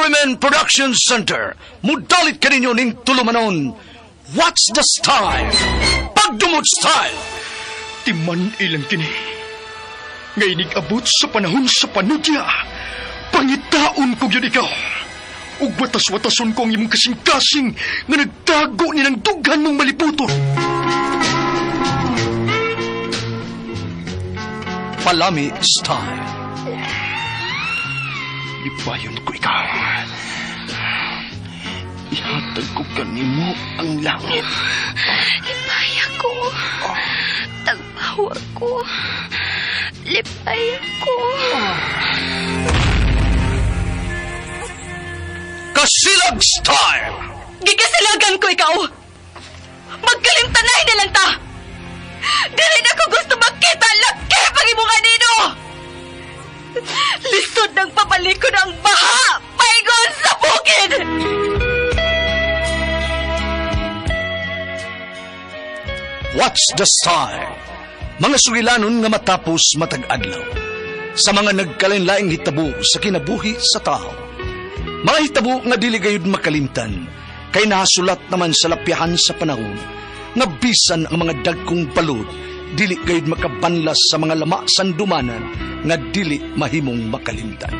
RMN Production Center, mudalit kaninyo ning tulumanon. What's the style? Pagdumot style! Timan ilang kini. Ngay nag-abot sa panahon sa panudya, pangitaon ko yun ikaw. Ug watas-watason ko ang imong kasing-kasing nga nagtago ni ng dughan mong maliputon. Palami style. Lipayon ko ikaw. Ihatag ko kanimo ang langit. Lipay ako. Tagpawa ko. Lipay ako. Kasilag style! Gikasilagan ko ikaw! Magkalimtanay na lang ta! Dili na ko gusto makita laki pag imong anino! Lisod ng pabalik ko ng baha! Paingon sa bukid! What's the style? Mga sugilanon nga matapos matag-adlaw. Sa mga nagkalain-laing hitabo sa kinabuhi sa tao. Mga hitabo nga dili gayud makalimtan, kay nahasulat naman sa lapyahan sa panahon, nga bisan ang mga dagkong balod, dili gayud makabanlas sa mga lama sandumanan nga dili mahimong makalimtan.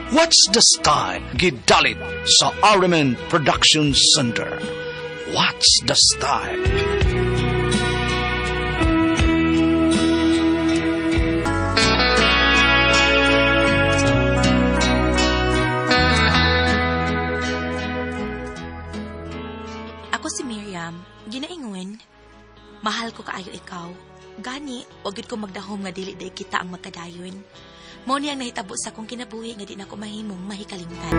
What's the style? Gidalit sa RMN Production Center. What's the style? Ako si Miriam, ginaingon. Mahal ko kaayo ikaw. Gani, wag gid ko magdahom nga dili day kita ang magkadayon. Mao ni ang nahitabo sa akong kinabuhi nga di na ko mahimong mahikalimtan.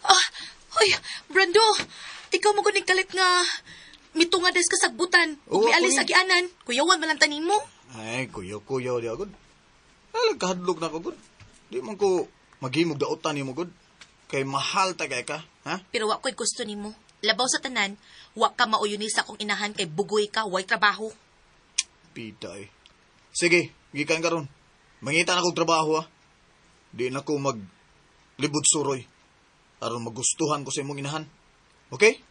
Ah, hoy, Brando, ikaw mo gud kalit nga mitunga des kasagbutan. Ug mialis sa gianan, kuyawan man lang tanin mo. Ay, kuyaw-kuyaw di agad. Ay, nagkahadlok na ko, gud. Di man ko maghimog daotan nimo, gud. Kay mahal ta kay ka, ha? Pero wa ko'y gusto nimo. Labaw sa tanan, wa ka mauyuni sa akong inahan kay bugoy ka, way trabaho. Pita eh. Sige, gikan karon. Mangita na kog trabaho, ha? Di na ko maglibod suroy. Aron magustuhan ko sa imong inahan. Okay?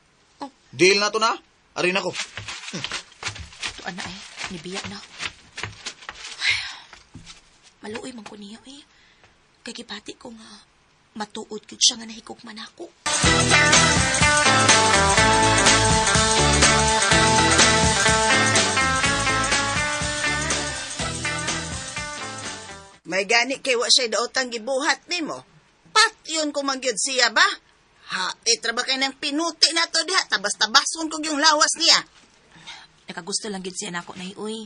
Oh. Deal na to na. Ari na ko. Tuan na eh. Nibiya na. Ay, maluoy man ko niya eh. Kay gibati ko nga matuod gyud siya nga nahigugma nako. May gani kay wa siya daotang gibuhat nimo. Patyon ko man gyud siya ba? Ha, itra ba kay nang pinuti na to diha, tabas-tabason kog yung lawas niya. Nakagusto lang gyud siya nako nay uy.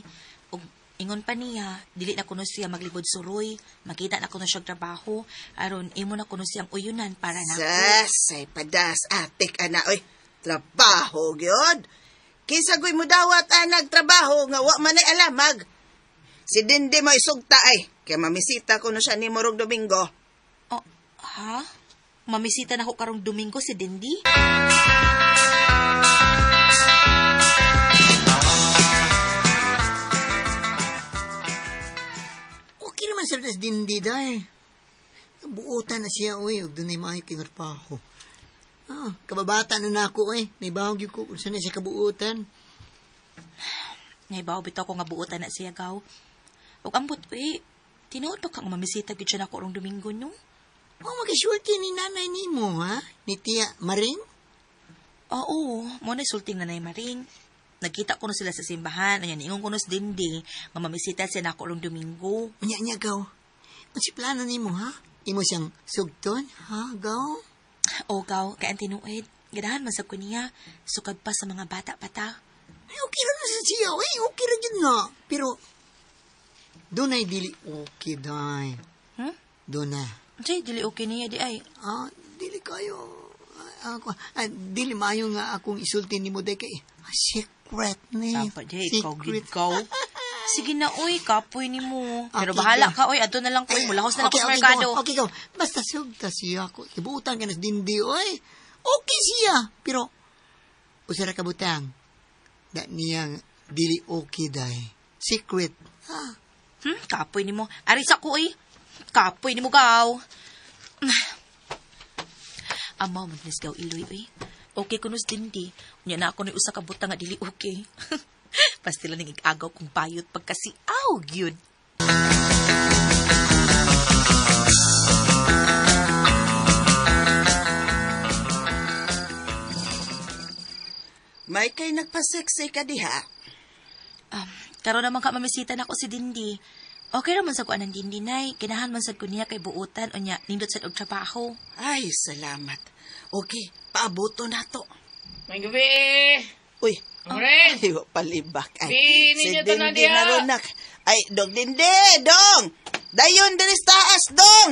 Ug ingon pa niya, dili na kuno siya maglibod suroy, makita na kuno siya trabaho, aron imo na kuno siyang uyunan para nako. Sas, ay padas atik ana oy. Trabaho gyud. Kinsa goy mo dawat anag trabaho nga wa man ay alamag. Si Dindi mo isugta ay, kaya mamisita ko no siya ni Morog Domingo. Oh, ha? Mamisita na ko karong Domingo si Dindi? Okay naman sa Dindi dahil. Buutan na siya, uy. Huwag doon ay maayo kay trabaho. Ah, kababata na na ako, eh. Naibawag yun ko kung saan na siya kabuutan. Naibaw bitaw ko nga buutan na siya, gaw. Ug ambot, uy. Tinuod pa kang mamisita gyud siya nako rong Domingo, no? Oh, magasulti ni nanay nimo, ha? Ni Tia Maring? Oo, mo na sulting nanay Maring. Nagkita ko na sila sa simbahan. Ayan, ingon ko na sa Dindi nga mamisita siya nako rong Domingo. Unya niya, gaw. Ang si plano nimo, ha? Imo siyang sugton, ha, gaw? O, gaw, kay ang tinuod. Ganahan man sa ko niya. Sukad pa sa mga bata pa ta. Ay, okay ra na sa siya. Ay, okay ra yun na. Pero, doon ay dili okay, day. Hmm? Doon na. Ay, dili okay niya, di ay. Ah, dili kayo. Ako, dili maayo nga akong isulti nimo day kay secret ni. Dapat di, ikaw gid ikaw. Sige na, uy, kapoy ni mo. Pero Okay, bahala go. ka, uy, adto na lang ko, uy, mulahos na lang ko Okay, sa okay, merkado. go. Okay, go. Basta sugta siya ako. Ibuutan ka na sa Dindi, oy. Okay siya. Pero, usara ka butang. Da niya Dili okay, day. Secret. Ha? Kapoy nimo. Ari sa ko, eh. Kapoy nimo, gaw. Amaw man nis gaw iloy, eh. Okay kunos Dindi. Unya na ako ni usa ka butang nga dili okay. Pastila ning igagaw kong bayot pagkasiaw gyud. May kay nagpaseksi ka diha. Karon naman ka mamisita nako si Dindi. Okay raman sa kuan ng Dindi, nay. Kinahan man sad ko niya kay buutan o niya nindot sad og trabaho. Ay, salamat. Okay, paabuto na to. May gabi. Uy. Amren. Ay, palibak. Ay, Di, si ninyo tanan Dindi diha. narunak. Ay, dong Dindi, dong. Dayon diri sa taas, dong.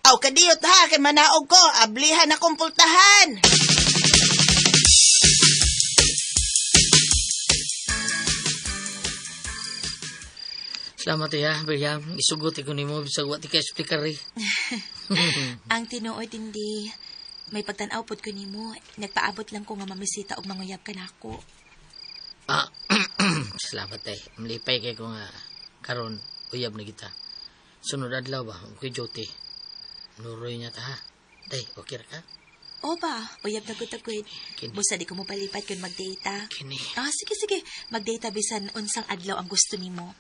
Aw, kadiyot ha, kay manaog ko. Ablihan akong pultahan. Salamat ya, Miriam. Isugot ko nimo bisag wa ti ka explicar eh. Ang tinuod, Dindi, may pagtan-aw pod ko nimo. Nagpaabot lang ko nga mamisita og manguyab ka nako. Ah, salamat ay. Mlipay kay ko nga karon uyab na kita. Sunod adlaw ba, okay duty. Nuroy niya ta ha. Day, okay ra ka? O ba, uyab na gud gud. Kini. Busa di ko mopalipat kun mag-data. Kini. Ah, sige sige. Mag-data bisan unsang adlaw ang gusto nimo.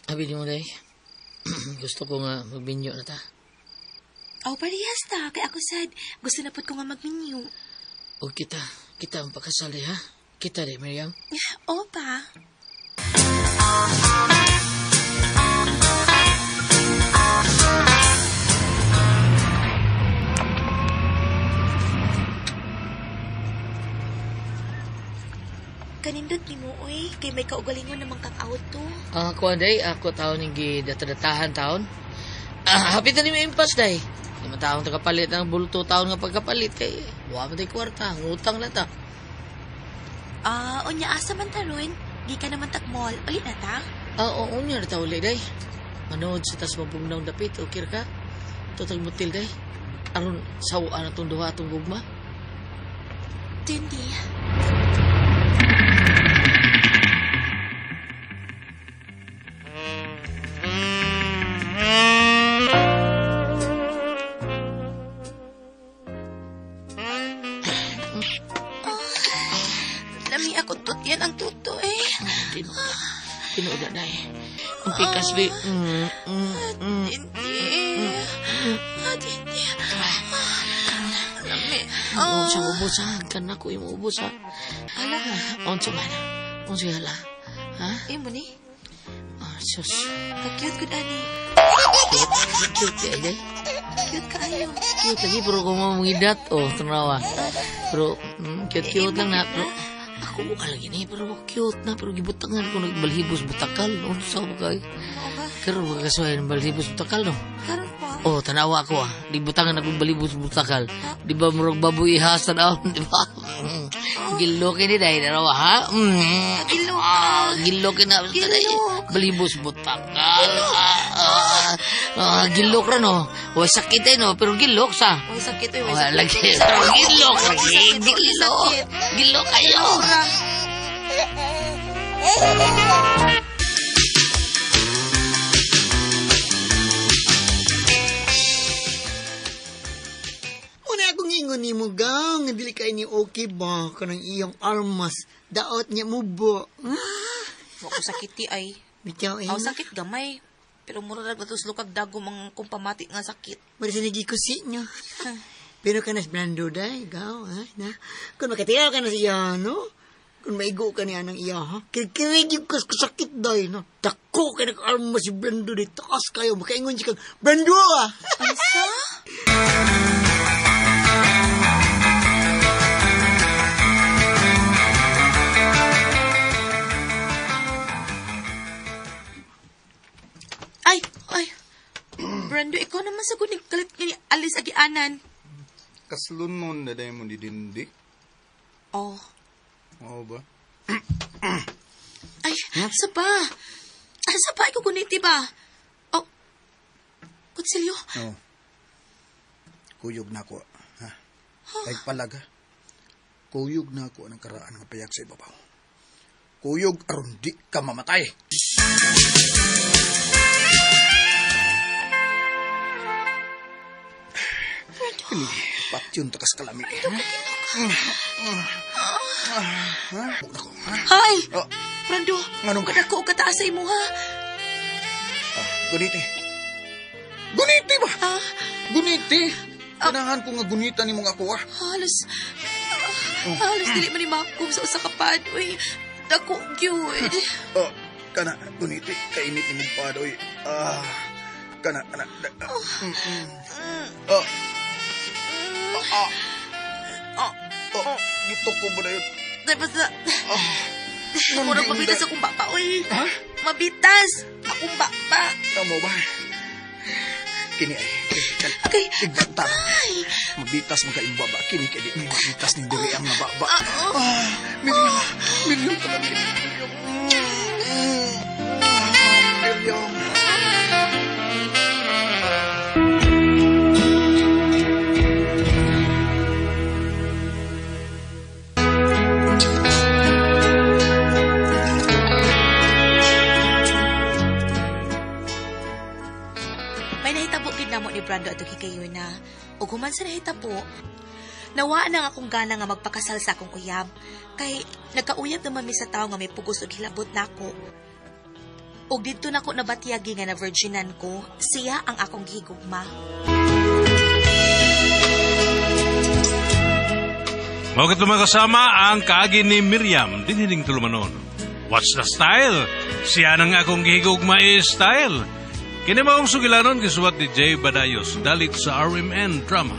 Abi di mo day. Gusto ko nga magbinyo na ta. Aw, parehas ta. Kay ako sad. Gusto na pud ko nga magminyo. O kita, kita ang pakasal eh, ha? Kita di, Miriam. O pa. Kanindot ni mo, oy. Kay may kaugalingon namang kang auto. Ako, day, ako taon yung gidatadatahan taon. Hapit na ni mo impas, day. Lima taon tagapalit ang bulto taon nga pagkapalit. Kay, buwa mo tayo kwarta. Ngutang na ta. Unya, asa man taron? Di ka naman tag-mall. Uli na ta? Oo, unya na ta uli, day. Manood sa tas mabugnaw dapit. Okay ka? Tutag mutil, day. Aron, sawaan na itong duha atong gugma. Dindi. Lami ako tutyan ang tuto eh. Tinuod na, day. Ang pikas, di. Dindi. Dindi. Lami. Unsa ubos ha? Kanak ko yung ubos ha. Ala. Unsa man? Unsa hala? Ha? Imo ni? Oh, sus. Ka-cute gud ani. Cute di ay, day. Cute kaayo. Cute lagi pero kung mangidat oh, tanawa. Pero cute-cute lang na pero ako mo lagi ni pero cute na pero gibutangan ko nagbalhibos butakal. Unsa ba kay? Karon ba kasuhay ng balhibos butakal no? Karon pa. Oh, tanawa ako ah. Gibutangan akong balhibos butakal. Di ba murag baboy ihas tanawon, di ba? Gilo kini dai tanawa ha? Gilo. Gilo kini. Gilo. Balhibos butakal. Gilok ra no. Way sakit eh no, pero gilok sa. Way sakit eh, way Wala sakit. lagi. Pero gilok lagi. Sakit, Gilok. sakit. Gilok kayo. Una akong ingon ni mo, gang. Dili kay ni okay ba? Kanang iyong armas. Daot niya mo ba? Wa ko sakiti ay. Bitaw eh. Aw sakit gamay. Pero mura ra gatos lukag dago mga kung pamati nga sakit. Mara sa nagikusi niyo. Pero ka nas blando day, gaw, ha? Na? Kung makatiraw ka na siya, no? Kung maigo ka niya ng iya, ha? Kirkirig yung kasakit day, no? Dako ka nag-arma si Brando day. Taas kayo, makaingon siya kang, Brando, ah! Ansa? Ay, ay. Brando, ikaw naman sa kunig kalit ni Alice Agianan. Kaslon mo na dahil mo ni Dindi. Oh, Oo ba? Ay, sa pa. Ay, sa pa, ikaw guniti ba? Oh, Kutsilyo. Oh. Kuyog na ako. Ha? Ay palaga. Kuyog na ako ang karaan nga payag sa ibabaw. Kuyog aron di ka mamatay. Kini, patyon takas kalami. Hay! Oh. Brando, Anong- kadako og kataas sa imo ha. Ah, guniti. Guniti ba? Ah, Guniti. Kanahan ko nga gunita ni mong ako ah. halos, halos dili man ni makom sa usa ka pad. Uy, dako gyud. Oh, kana guniti kainit ni mong padoy. Ah, kana kana. Oh. Ah. Ah. Oh, dito ko ba na yun? Dahil basta, Ah. murag mabitas akong baba, uy. Ha? Mabitas akong baba. Tamo ba? Kini ay. Okay. Igbanta. Mabitas mo ka baba. Kini kay di may mabitas ning diri ang nababa. Ah, Miriam. Miriam talaga. Miriam. Miriam. May nahitabo gid namo ni Brando ato kay na. Ug human sa nahitabo, nawaan na nga akong gana nga magpakasal sa akong uyab. Kay nagkauyab naman mi sa tawo nga may pugos og hilabot nako. Ug didto nako nabatyagi nga na virginan ko, siya ang akong gihigugma. Mao kato mga kasama ang kaagi ni Miriam dinhining tulumanon. What's the style? Siya nang akong gihigugma is style. Kini maong sugilanon gisuwat ni Jay Badayos dalit sa RMN Drama.